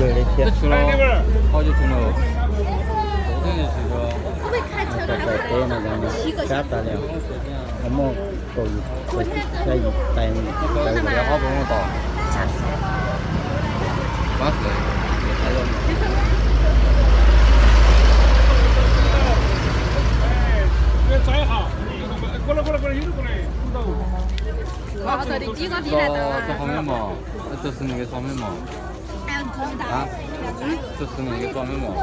Teb chaws los ho cov tsuas no, teb chaws los, txais teb no sab tas li, ho muaj kaum yim, xya yim tais, ob puas no tom. Tus hauv mej mos, tus xwb nws tus hauv mej mos. Tus xwb nws tus hauv mej mos.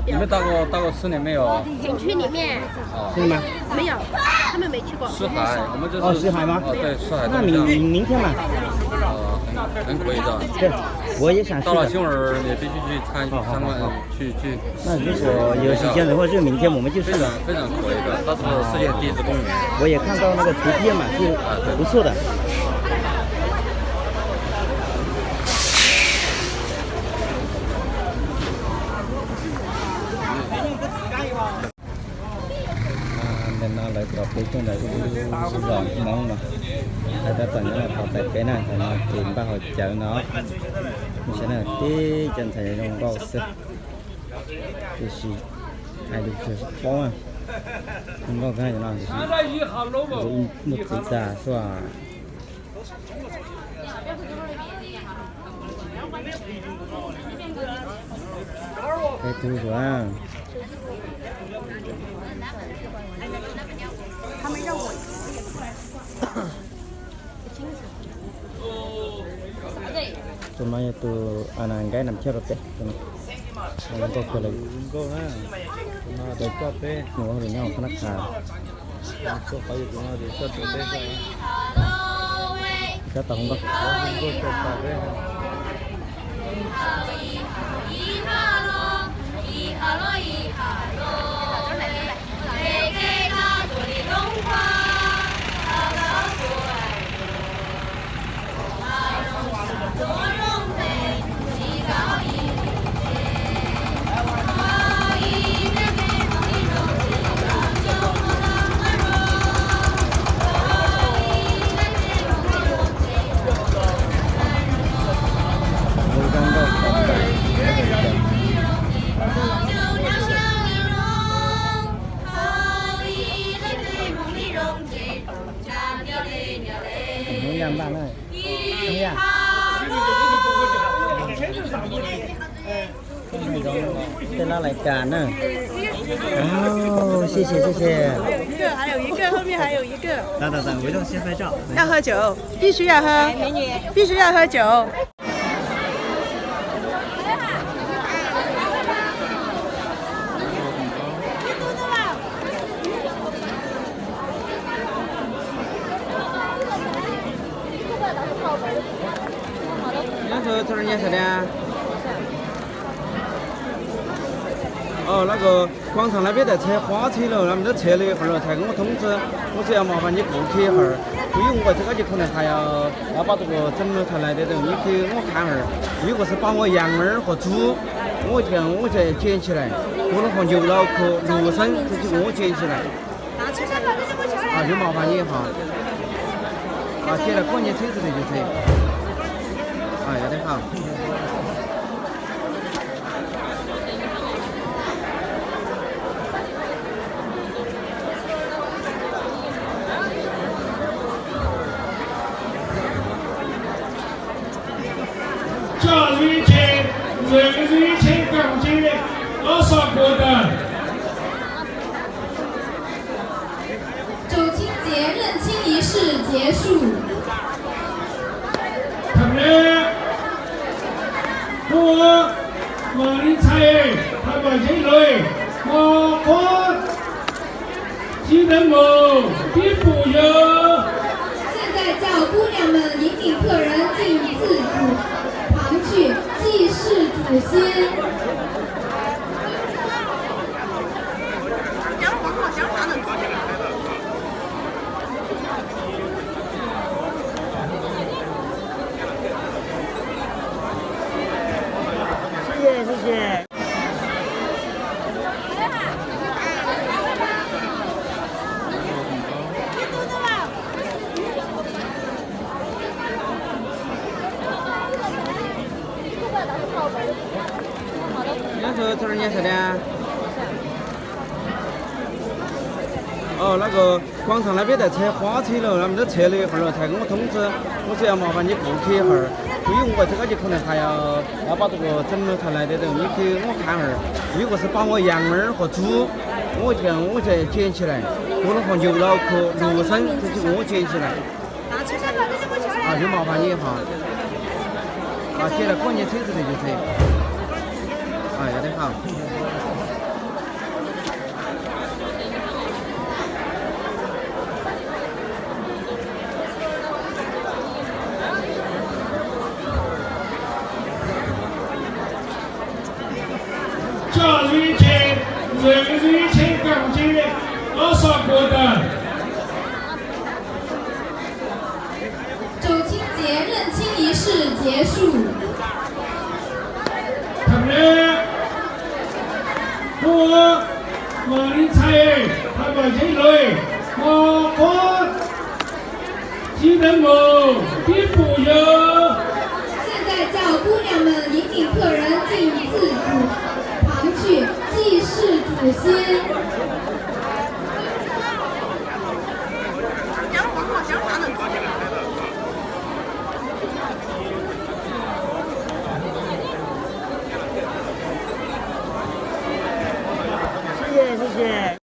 你们到过，到过市里没有？ 是吗？没有，他们没去过。泗海，我们这是，哦，泗海吗？哦，对，泗海东江。那明，明，明天嘛。哦，很，很可以的。对，我也想去的。到了泗水，你必须去参，好，好，参观，好，好。去，去。那如果有时间的话，就明天我们就去了。非常，非常可以的，它是世界第一次公园。我也看到那个图片嘛，是不错的。 Ntawm no lawv kom peb tuaj ntawm ub zos Hmoob no, lawv tab tom nyob los tos tais peb na, ntawm no ces npaj haus cawv no. Nej saib na, tib cov ntxhais zoo nkauj xwb, tiam sis hais lus tsis paub na, zoo nkauj kawg no, tiam sis muaj txiv tas xwb. Peb tug zuav. Tus no yog tus, a, nqaij nam choj rau pem tus no. Zoo nkauj kawg li. Nws ua hauj lwm nyob hauv qhab nab qha. Tab tom hu nkauj. Hmoob Yaj npaj na. Hmoob Yaj. 这拉来干呢。哦，谢谢，谢谢。还有一个，还有一个，后面还有一个。等等等，围着先拍照。要喝酒，必须要喝，必须要喝酒。 Nyob zoo, tus no nyob saum li. Lawv kom kuv thaum lawv peb daim txhais qhuav txhij lawm, lawv mus tab txhais li qhov lawv txhais kuv muaj thoob txhij, muaj txhij mos vas nyiaj kuv khi hawm, kuv yeej ua txhij kab cia khau ntawm hais, lawv pab tus kuv txhij txhais lais tias nyiaj khi muaj khav hawm, kuv yeej ua txhij pab muaj yas mawv qhov txhub, muaj ces muaj ces cia tsis lais, kuv lub qhov ncauj lawv khu lus xeeb txhij kuv muaj cia tsis lais. Yuav mos vas nyiaj hos, cia lawv kuaj nyiaj txhij txhij txhij txhij. Yog tej hauj. Tso Duy Chee, Duy Chee, Duy Chee, Duy Chee, Duy Chee, Duy Chee. 走亲节认亲仪式结束。Tham lej, hu, mam li ntxhais, tham mam zeb lawm, mos quav, sib deev mus, pib pum yawg. 现在叫姑娘们引领客人进自主堂去祭祀祖先。 谢谢，谢谢。Lawv kuj kuaj thaum lawv peb daim txhais qhuav txhij lawm, lawv muab txhais li qhov lawv txhais kuv muaj thoob xwb, muaj txhij mos vas nyiaj kuv khi hawm, kuv yeej ua txhij kab cia khau na hais, pab tau kuv txhij mws thaum lawv tias kuv yeej khi muaj qhav hawm, kuv yeej ua xav pab muaj yas qhov txhub, muaj muaj cia ntshis lawm, kuv lub qhov ncauj lawv khu lus xeeb txhij kuv muaj cia ntshis lawm. Yuav mos vas nyiaj hov, cia lawv kuaj nyiaj txhij xwb li yus txhij. Tso lub ib tsheb, lwm lub ib tsheb koom tsis ob xo kuv tawm. 走亲节认亲仪式结束。Thaum lawv kuj los li ntxhais, thaum mam zeb lawm, hmo qhuav sib deev mus, pib pum yawg